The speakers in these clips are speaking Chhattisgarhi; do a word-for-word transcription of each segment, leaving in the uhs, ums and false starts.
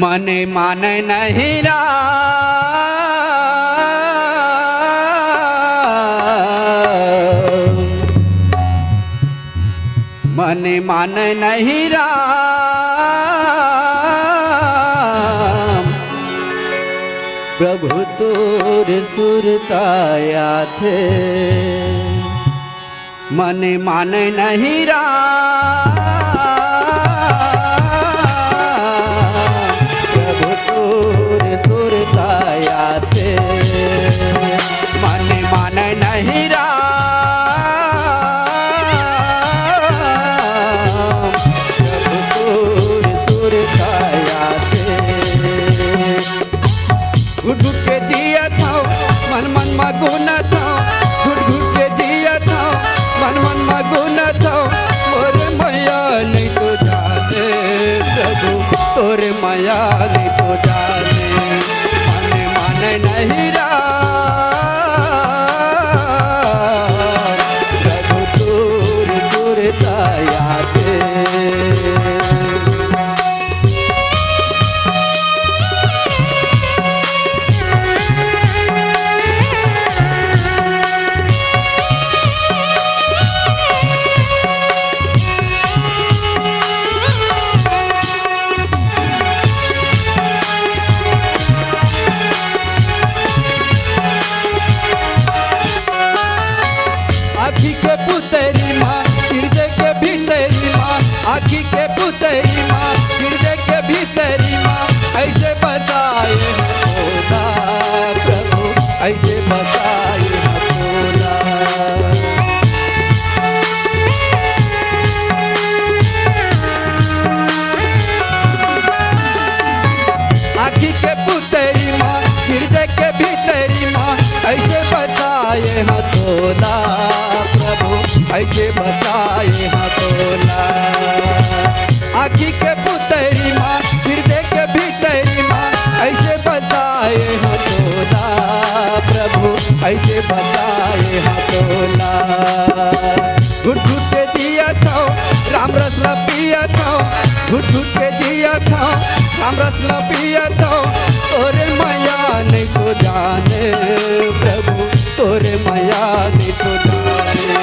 मन माने नहीं राम, मन माने नहीं राम, प्रभु तोर सुरता आथे। मन माने नहीं राम, प्रभु तोर सुरता आथे। मन माने नहीं राम, प्रभु तोर सुरता आथे। घुट घुट के जियत हंव, मन मन म गुनत हंव। घुट घुट के जियत हंव, मन मन म गुनत हंव। मोर मया नहीं तो जाने प्रभु, तोर मया नहीं तो जाने। मन माने नहीं राम, प्रभु तोर सुरता आथे। आँखी के पुतरी मा, हृदय के भीतरी मा, आँखी के पुतरी मा, हृदय के भीतरी मा, अइसे बसाए हंव तोला प्रभु, अइसे बसाए हंव तोला। आँखी के पुतरी मा, हृदय के भीतरी मा, अइसे बसाए हंव तोला प्रभु, अइसे बसाए हंव तोला। आँखी के पुतरी मा, हृदय के भीतरी मा, अइसे बसाए हंव तोला प्रभु, अइसे बसाए हंव तोला। घुट घुट के जियत हंव, राम रस ला पियत हंव। घुट घुट के जियत हंव, राम रस ला पियत हंव। तोर मया नहीं तो जाने प्रभु, तोर मया नहीं तो जाने।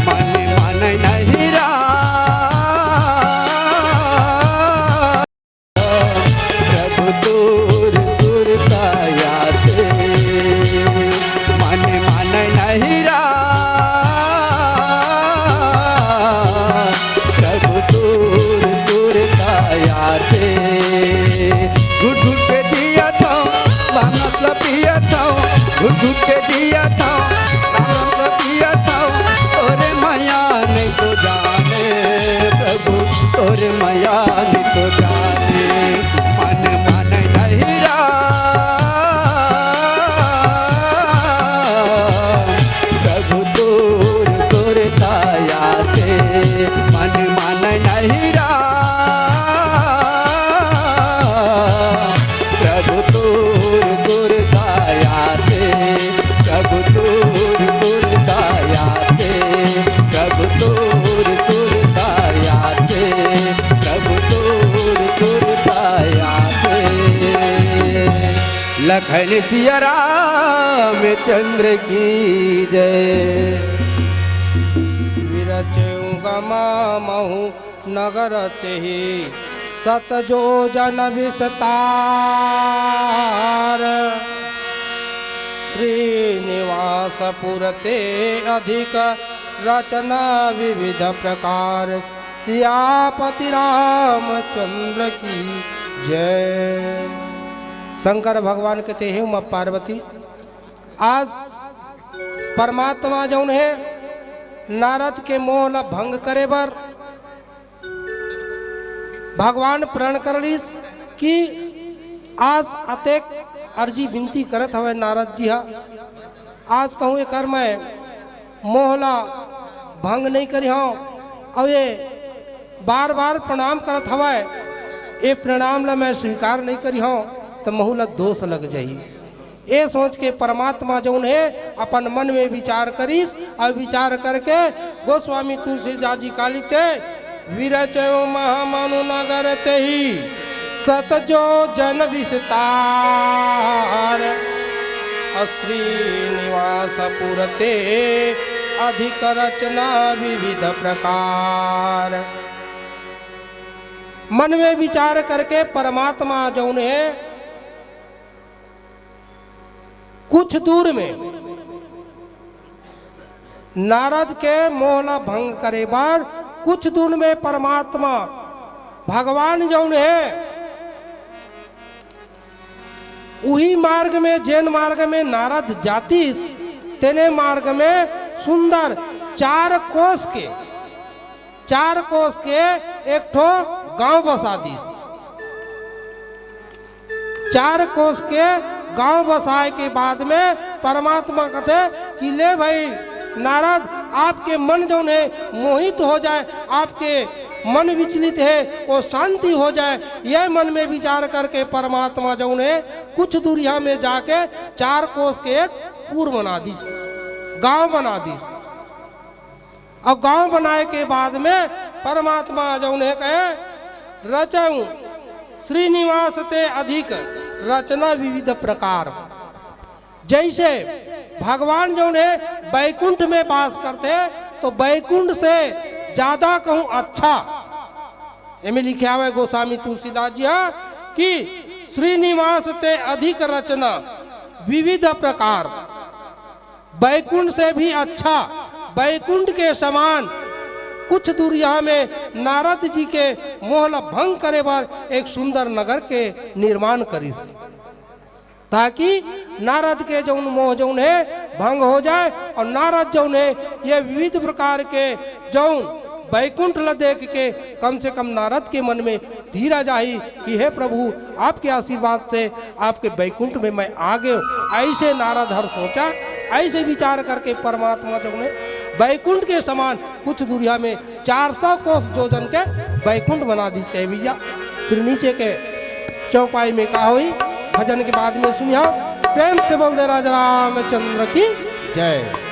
मन माने नहीं राम, प्रभु तोर सुरता आथे। मन माने नहीं राम, प्रभु तोर सुरता आथे। घुट घुट के जियत हंव, राम रस ला पियत हंव। घुट घुट के जियत हंव, राम रस ला पियत हंव। तोर मया नहीं तो जाने प्रभु, तोर मया नहीं तो जाने। मन माने नहीं राम, प्रभु तोर सुरता आथे। मन माने नहीं राम, प्रभु तोर सुरता आथे। प्रभु तोर सुरता आथे। प्रभु तोर सुरता आथे। प्रभु तोर सुरता आथे। लखन सिया रामचंद्र की जय। विरचेउ गमा महु नगर तेहि सत जोजन विस्तार। श्रीनिवासपुर ते अधिक रचना विविध प्रकार। सियापति रामचंद्र की जय। शंकर भगवान के तेहे उमा पार्वती। आज परमात्मा जौन हे, नारद के मोह ला भंग करे बर भगवान प्रण कर लीस कि आज अतेक अर्जी विनती करत हवय नारद जी हा, आज कहूँ एकर मैं मोह ला भंग नहीं करिहौं, अउ ये बार बार प्रणाम करत हवय, ये प्रणाम ला मैं स्वीकार नहीं करिहौं, त महू ला दोष लग जाही। ए सोच के परमात्मा जौन हे, अपन मन में विचार करिस, अउ विचार करके गोस्वामी तुलसीदास जी का लिखते, विरचेउ महु मनु नगर तेहि शत योजन विस्तार। श्रीनिवासपुर ते अधिक रचना विविध प्रकार। मन में विचार करके परमात्मा जौन हे, कुछ दूर में नारद के मोह ला भंग करे बर कुछ दूर में परमात्मा भगवान जौन हे, उही मार्ग में, जेन मार्ग में नारद जातिस, तेने मार्ग में सुंदर चार कोस के, चार कोस के एक ठो गांव बसा दिस। चार कोस के गांव बसाए के बाद में परमात्मा कथे कि ले भाई नारद, आपके मन जौन हे मोहित हो जाए, आपके मन विचलित हे, वो शांति हो जाए, ये मन में विचार करके परमात्मा जौन हे कुछ दूरिया में जाके चार कोस के एक पुर बना दिस, गांव बना दिस। अउ गांव बनाए के बाद में परमात्मा जौन हे कहे, रचहु श्रीनिवास ते अधिक रचना विविध प्रकार। जैसे भगवान जौन हे बैकुंठ में वास करथे, तो बैकुंठ से ज्यादा कहूं अच्छा, एमे लिखे हवय गोस्वामी तुलसीदास जी हा कि श्रीनिवास ते अधिक रचना विविध प्रकार। बैकुंठ से भी अच्छा, बैकुंठ के समान कुछ दूरिया में नारद जी के मोह ला भंग करे बर एक सुंदर नगर के निर्माण करिस, ताकि नारद के जौन मोह जौन हे भंग हो जाए अउ नारद जौन हे ये विविध प्रकार के जौन बैकुंठ ला देख के कम से कम नारद के मन में धीरज आही कि हे प्रभु, आपके आशीर्वाद से आपके बैकुंठ में मैं आ गयो। ऐसे नारद हर सोचा, ऐसे विचार करके परमात्मा जौन हे बैकुंठ के समान कुछ दूरिया में चार सौ कोस योजन के बैकुंठ बना दिस कहे भैया। फिर नीचे के चौपाई में का होई, भजन के बाद में सुनिया। प्रेम से बोल दे राजा रामचंद्र की जय।